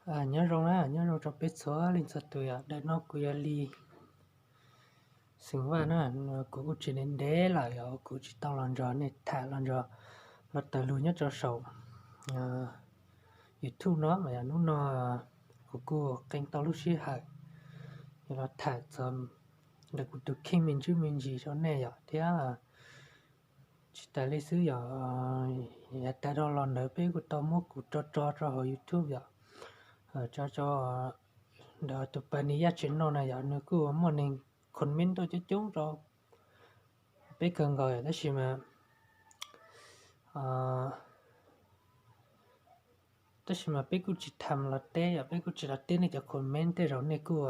Nyob zoo na, nyob zoo rau peb txhua leej txhua tus yom. Ntawm no kuv yog Lis xeem Vaj na. Kuv kuj tsis ntev ntev lawm yog kuv tsis tau los nrog nej tham los nrog, los tawm lug nyob rau saum YouTube no mas yog hnub no kuv kuj qee tau lub sij hawm los tham txog ntawm kuv tus kheej me ntsis me ntsis rau nej yom thiab. Tsis tas li xwb yog yav tas dhau los ntawd peb kuj tau muab kuv tso tso rau hauv YouTube yom. Tso tso ntawm tus Pab Nis Yaj tsev no na yom, nws kuj muaj neeg comment tuaj coob coob rau peb kawg nkaus yom, tab sis mas tab sis mas peb kuj tsis tham los teb yom, peb kuj tsis los teb nej cov comment, tej zaum nej kuj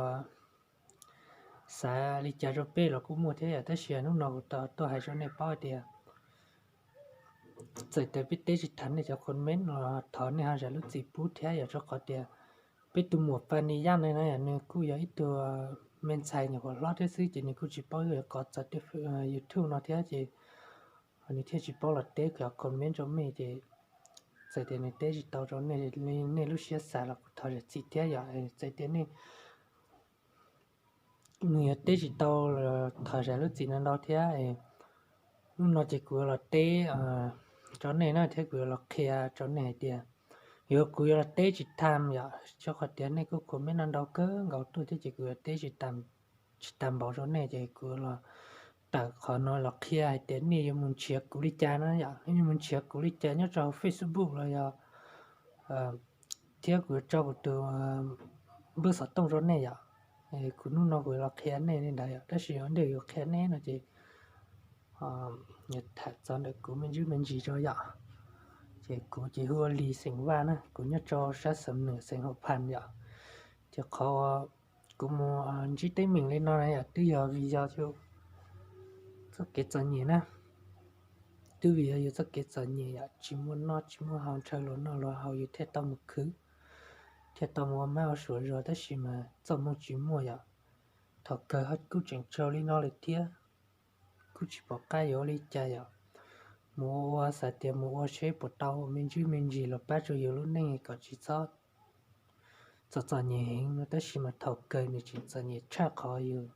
xav li cas rau peb los kuj muaj thiab yom, tab sis hnub no kuv tau tuaj hais rau nej paub tias txawm tias peb teb tsis tham nej cov comment los thov nej ho zam lub txim pub thiab yom, rau qhov tias peb tus muam Pab Nis Yaj no na yom, nws kuj yog ib tug me ntxhais nyuam qhuav hlob thiab xwb ces nws kuj tsis paub yuav qhov txog YouTube no thiab ces nws thiaj tsis paub los teb cov comment rau nej ces txawm tias nws teb tsis tau rau nej, nej lub siab xav los kuv thov zam txim thiab yom. Txawm tias nej, nws yog teb tsis tau los thov zam lub txim no ntau thiab. Hnub no ces kuv yuav los teb rau nej na thiab kuv yuav los qhia rau nej hais tias yog kuv yuav los teb tsis tham yom, rau qhov tias nej kuj comment no ntau kawg nkaus tuaj thiab ces kuv yuav teb tsis tham npaum rau nej ces kuv los tawm qhov no los qhia hais tias nej yuav mus nrhiav kuv li cas no yom, nej yuav mus nrhiav kuv li cas nyob rau hauv Facebook los yog thiab kuv yuav tso kuv tus npawb xov tooj rau nej yom. Kuv hnub no kuv los qhia nej li ntawd yom, tab sis ua ntej yuav qhia nej no ces yuav tham txog ntawm kuv me ntsis me ntsis rau yom. Ces kuv ces hu ua Lis xeem Vaj na, kuv nyob rau sab Xam Nwm xeem Hauv Phas yom. Ces qhov kuv mus ntsib teeb meem li no na yom, twb yog vim yog txoj kev txom nyem na, twb vim yog yus txoj kev txom nyem yom, tsis muaj noj tsis muaj haus, ntshaw luag noj luag haus yus thiaj tau mus khwv, thiaj tau mus ua mab ua suav zog, tab sis mas txoj hmoo tsis muaj yom. Thaum kawg kuj tseem raug li no lawm thiab, kuj tsis pom qab yuav ua li cas yom. Mus ua ua xav tias mus ua seb puas tau me ntsis me ntsis los pab rau yus lub neej kom tsis txhob txom txom nyem heev no, tab sis mas thaum kawg nws tseem txom nyem tshaj qhov yus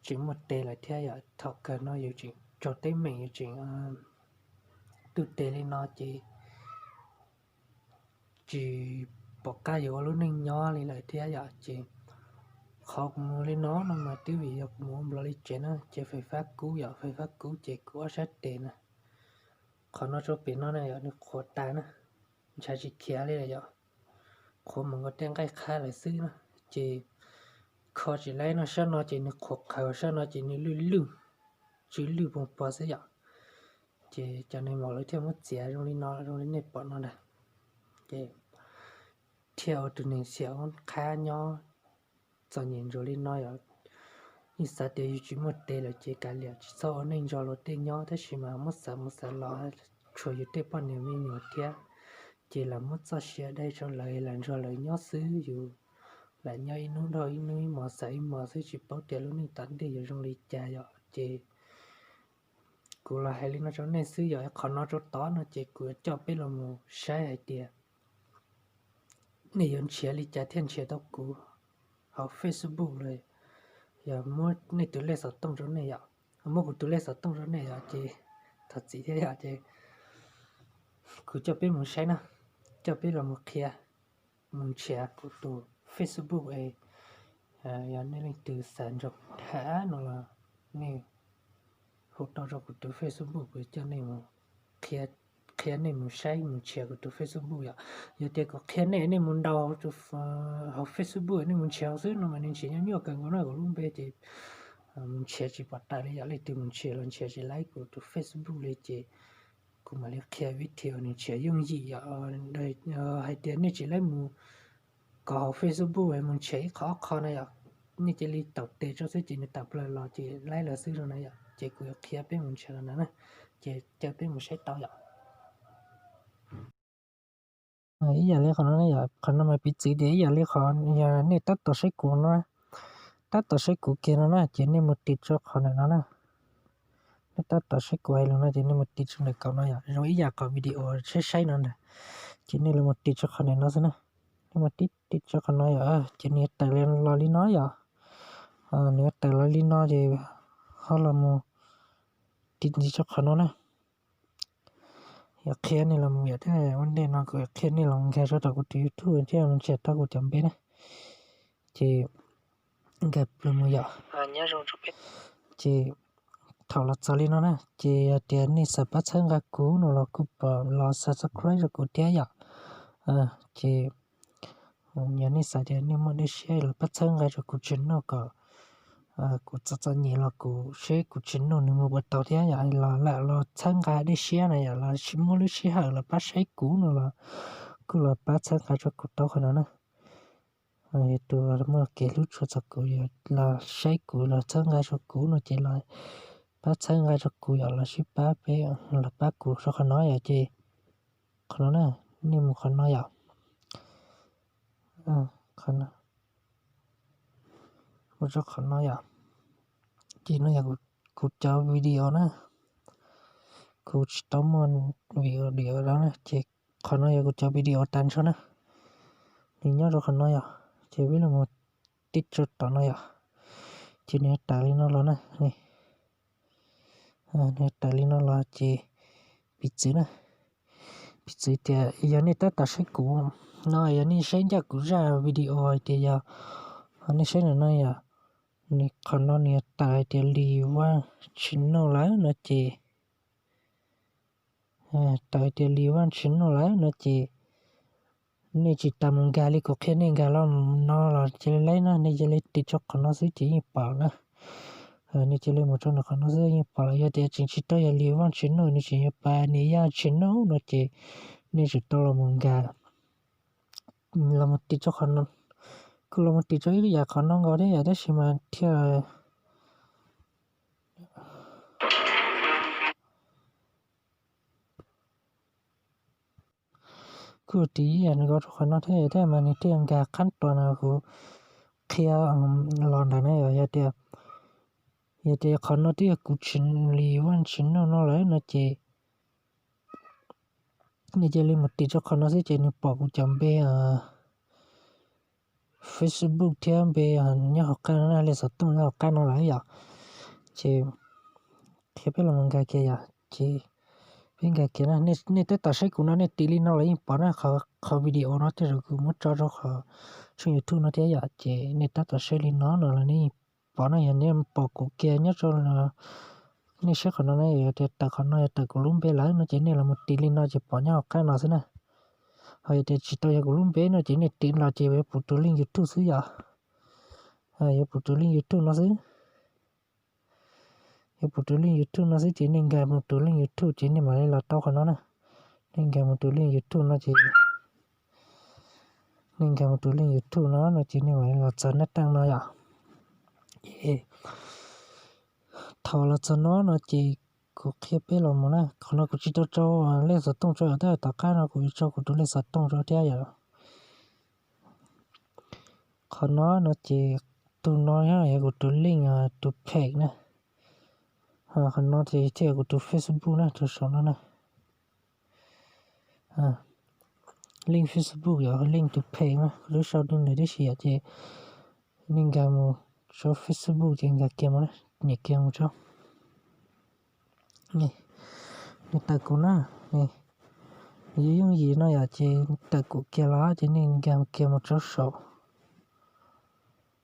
tseem muaj tes lawm thiab yom. Thaum kawg no yus tseem raug teeb meem, yus tseem tu tes li no ces tsis pom qab yuav ua lub neej nyob li lawm thiab yom. Ces qhov kuv mus li no no mas twb vim yog kuv mus ua nplog li tsev na, ces fais fab kub yom, fais fab kub ces kuv ob sab tes na, qhov no rau pem no na yom, nws qhuav tas na, ntshav tsis khiav li lawm yom. Qhuav mus nkaus tej nqaij qhab lawm xwb na, ces kho tsis laib no, sab no ces nws qhuav qhawv, sab no ces nws lwj lwj, tsw lwj poog pog xwb yom. Ces cov neeg maum lawv thiaj muab txiav zoo li no, zoo li nej pom no ntag. Ces thiaj ua tus neeg xiam qhab nyob txom nyem ntsuav li no yom. Yeej xav tias yus tsis muaj tes lawm ces kav liam tsis txhob ua neej nrog luag tej nyob, tab sis mas muab xav mus xav los tshuav yus tej poj niam me nyuam thiab, ces lam muab txoj sia dai rau lawv, lam nrog lawv nyob xwb, yus lam nyob ib hnub dhau ib hnub, ib hmos xav ib hmos xwb, tsis paub tias lub neej tom ntej yuav zoo li cas yom. Ces kuv los hais li no rau nej xwb yom. Qhov no rau tod no ces kuv yuav coj peb los mus saib hais tias nej yuav nrhiav li cas thiaj nrhiav tau kuv hauv Facebook los yog muab nej tus lej xov tooj rau nej yom, muab kuv tus lej xov tooj rau nej yom, ces thov txim thiab yom. Ces kuv coj peb mus saib na, coj peb los mus qhia, mus nrhiav kuv tus Facebook es yog nej leej twg xav nrog tham no los nej hu tau rau kuv tus Facebook, kuv coj nej mus qhia, qhia nej mus saib mus nrhiav kuv tus Facebook yom. Yog tias kuv qhia nej, nej mus ntaus hauv Facebook nej mus nrhiav xwb no mas nws nrhiav nyuaj nyuaj kawg nkaus na, kuv lub npe ces mus nrhiav tsis pom tas li yom. Leej twg mus nrhiav los nrhiav tsis laib kuv tus Facebook li ces kuv mam li qhia vib thi uas nws nrhiav yooj yim yom. Hais tias nej tsis laib mus kov hauv Facebook mus nrhiav ib qho ob qho na yom, nej cia li taum tes rau xwb ces nws tawm plaws los ces laib lawm xwb no na yom. Ces kuv yuav qhia peb mus nrhiav los ntawd na, ces caw peb mus saib tau yom. Ib yam li qhov no yom, qhov no mas piv txwv tias ib yam li qhov yog nej tab tom saib kuv no, tab tom saib kuv kiag no na, ces nej mus tig rau qhov ntawm no na. Nej tab tom saib kuv hais lus no ces nej mus tig rau ntawm kaum no yom, zoo ib yam qhov video saib saib no ntag. Ces nej los mus tig rau qhov ntawm no xwb na. Mas tiv tiv tso qhov no yom, ces nws yuav tawm los li no yom. Nws yuav tawm los li no ces ho los mus tiv tiv tso qhov no na. Yuav qhia nej los mus yom, thiab ua ntej no kuv yuav qhia nej los nkag rau tom kuv tus YouTube thiab mus ntsiag tau kuv cov npe na. Ces nkag los mus yom. Ces thaum los txog li no na, ces yog tias nej xav pab txhawb nqa kuv no los kuj pom los subscribe rau kuv thiab yom. Ces yog nej xav tias nej muaj dej siab los pab txhawb nqa rau kuv channel kom kuv txom txom nyem los kuv seb kuv channel nws mus puas tau thiab yom, los lam los txhawb nqa dej siab na yom, los muaj lub sij hawm los pab saib kuv no los kuj los pab txhawb nqa rau kuv tau qhov no na. Tus muaj kev hlub tshua txog kuv los saib kuv los txhawb nqa rau kuv no ces los pab txhawb nqa rau kuv yom, los sib pab peb los pab kuv rau qhov no yom. Ces qhov no na, nej mus qhov no yom. Mus rau qhov no yom. Ces no yog kuv cov video na, kuv tsis tau muaj video na, ces qhov no yog kuv cov video tas nrho na. Nws nyob rau qhov no yom, ces peb los mus tiv tso tom no yom. Ces nws tawm li no los na, nws tawm li no los ces piv txwv na, piv txwv tias yog nej tab tom saib kuv no, yog nej saib ncaj kuv zaj video hais tias yog nej saib no no yom, nws qhov no nws tawm hais tias Lis Vaj Channel lawm no ces, tawm hais tias Lis Vaj Channel lawm no ces nej tsis tas mus nkag li kuv qhia nej nkag los no los cia li lawm na, nej cia li tiv tso qhov no xwb ces yeej pom na. Nej cia li mus rau nram qhov no xwb yeej pom lawm. Yog tias tseem tsis tau yog Lis Vaj Channel, nws tseem yog Pas Nis Yaj Channel no ces nej tseem tau los mus nkag, los mus tiv tso qhov no, kuj los mus tiv tso ib yam qhov no nkaus thiab yom, tab sis mas thiaj kuj tiv ib yam nkaus rau qhov no thiab, thiab mas nws thiaj nkag qhab tua no kuv qhia los ntawd na yom. Yog tias, yog tias qhov no twb yog kuv Lis Vaj Channel no lawm no ces nej cia li mus tiv tso qhov no xwb ces nws pom kuv cov npe Facebook thiab npe nyob hauv qab no, lej xov tooj nyob hauv qab no lawm yom. Ces qhia peb los mus nkag kiag yom, ces peb nkag kiag na. Nej tab tom saib kuv no nej tiv li no los yeej pom na, qhov video no tej zaum kuv muab tso rau qhov tshooj YouTube no thiab yom, ces nej tab tom saib li no no los nej yeej pom na. Yog nej pom kuv kiag nyob rau, nej saib qhov no na, yog tias tawm qhov no yog tawm kuv lub npe lawm no ces nej los mus tiv li no ces pom nyob hauv qab no xwb na. Ho yog tias tsis tau yog kuv lub npe no ces nej tiv los ces yuav pum tus link YouTube xwb yom. Yuav pum tus link YouTube no xwb. Yuav pum tus link YouTube no xwb ces nej nkag mus tus link YouTube ces nej mam li los tau qhov no na. Nej nkag mus tus link YouTube no ces, nej nkag mus tus link YouTube no no ces nej mam li los txog nab taaj no yom. Thaum los txog no no ces kuv qhia peb los mus na, qhov no kuv tsis tau tso lej xov tooj tso yom, tab tom qab no kuv yuav tso kuv tus lej xov tooj rau thiab yom. Qhov no no ces tus no yog kuv tus link, tus page na. Qhov no ces thiaj yog kuv tus Facebook na, tus saum no na. Link Facebook yog link tus page na, kuv twb sau li ntawd tib si yom, ces nej nkag mus rau Facebook ces nkag kiag mus na, nias kiag mus rau. Nws tawm kuv na, nws yooj yim no yom, ces tawm kuv kiag los ces nej nkag kiag mus rau saum.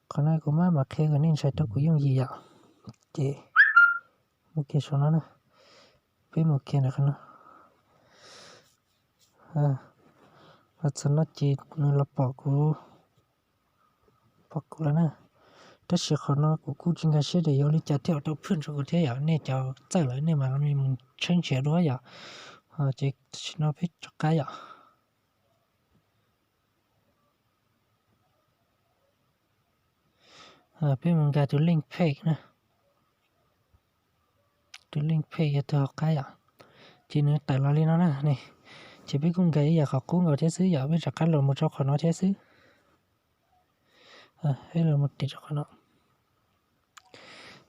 Qhov no kuv maj mam qhia kom nej ntshai rau kuv yooj yim yom. Ces mus kiag saum no na, peb mus kiag ntawm qhov no. Los txog no ces nws los pom kuv, pom kuv lawm na. Tab sis qhov no kuv kuj tsis nkag siab tias yuav ua li cas thiaj tau phwj rau kuv thiab yom, nej cov txawj lawm nej mam mus tshawb nrhiav dua yom. Ces tam sim no peb rov qab yom. Peb mus nkag tus link page na. Tus link page yog tus hauv qab yom. Ces nws tawm los li no na ne. Ces peb kuj nkag ib yam qhov qub nkaus thiab xwb yom, peb rov qab los mus rau qhov no thiab xwb. Peb los mus tiv rau qhov no.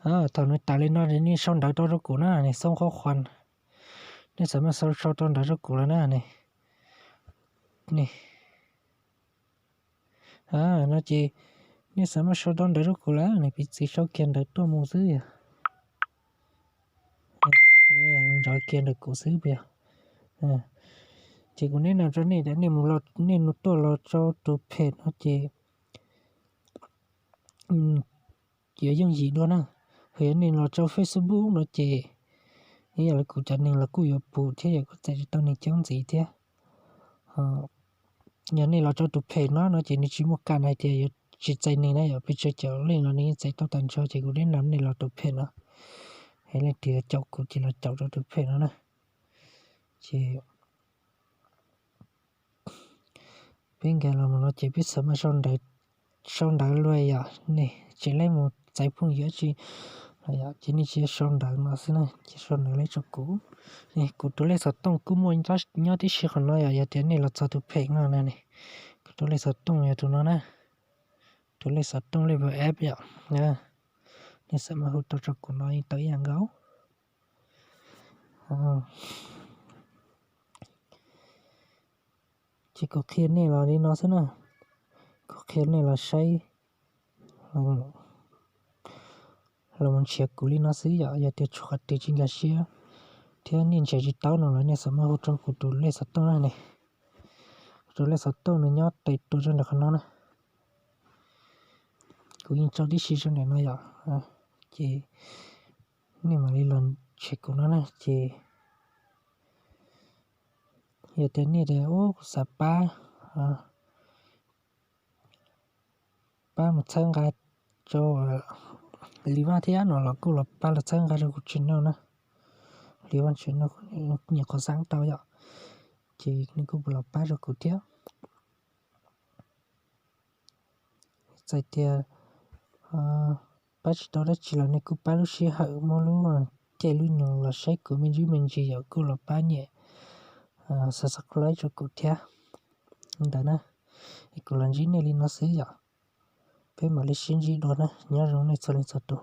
Thaum nws tawm li no nej sau ntawv rau rau kuv na, nws xoob qhuab qhuas. Nej xav mas sau sau rau ntawv rau kuv lawm na ne. No ces nej xav mas sau tau ntawv rau kuv lawm, nws piv txwv sau kiag ntawv tuaj mus xwb yog, nrov kiag ntawm kuv xwb puas yog? Ces kuv neb no rau nej tias nej mus, nej mus tuaj los rau tus phem no ces yuav yooj yim dua na. Ho yog nej los rau Facebook no ces ib yam li kuv cov neeg los kuj yuav pum thiab, yog kuj txais tsis tau neeg coob ntxiv thiab. Yog nej los rau tus phem no no ces nws tsis muaj kam hais tias yuav tsis txais neeg na, yog pes tsawg caum leej los nws yeej txais tau tag nrho. Ces kuv neb no nej los tus phem no, leej twg caum kuv ces los caum rau tus phem no na. Ces peb nkag los no ces peb xav mas sau ntawv luag yom, nej tsis laib mus txais phooj ywg tsi los yom, ces nej tsis sau ntawv no xwb na, ces sau ntawv lej rau kuv. Kuv tus lej xov tooj kuj muaj nyob tib si qhov no yom, yog tias nej los txog tus phem no na ne, kuv tus lej xov tooj yog tus no na, tus lej xov tooj lej app yom, nej xav mas hu tau rau kuv no yeej tau ib yam nkaus. Ces kuv qhia nej los li no xwb na, kuv qhia nej los saib, los mus nrhiav kuv li no xwb yom. Yog tias tshuav qhov twg tsis nkag siab thiab nej nrhiav tsis tau no los nej xav mas hu rau kuv tus lej xov tooj na ne, kuv tus lej xov tooj nws nyob tes tua rau ntawm qhov no na. Kuv yeej tso tib si rau ntawm no yom, ces nej mam li los nrhiav kuv no na. Ces yog tias nej tias ub kuv xav pab, pab mus txhawb nqa rau Li Vaj thiab no los kuj los pab los txhawb nqa rau kuv channel na. Li Vaj channel nyuam qhuav xav tau yom, ces nws kuj los pab rau kuv thiab. Txawm tias pab tsis tau dab tsi los nej kuj pab lub sij hawm muab lub caij lub nyoog los saib kuv me ntsis me ntsis yom, kuj los pab nyiam subscribe rau kuv thiab ntawd na. Es kuv los ntsib nej li no xwb yom, peb mam li sib ntsib dua na, nyob zoo nej txhua leej txhua tus.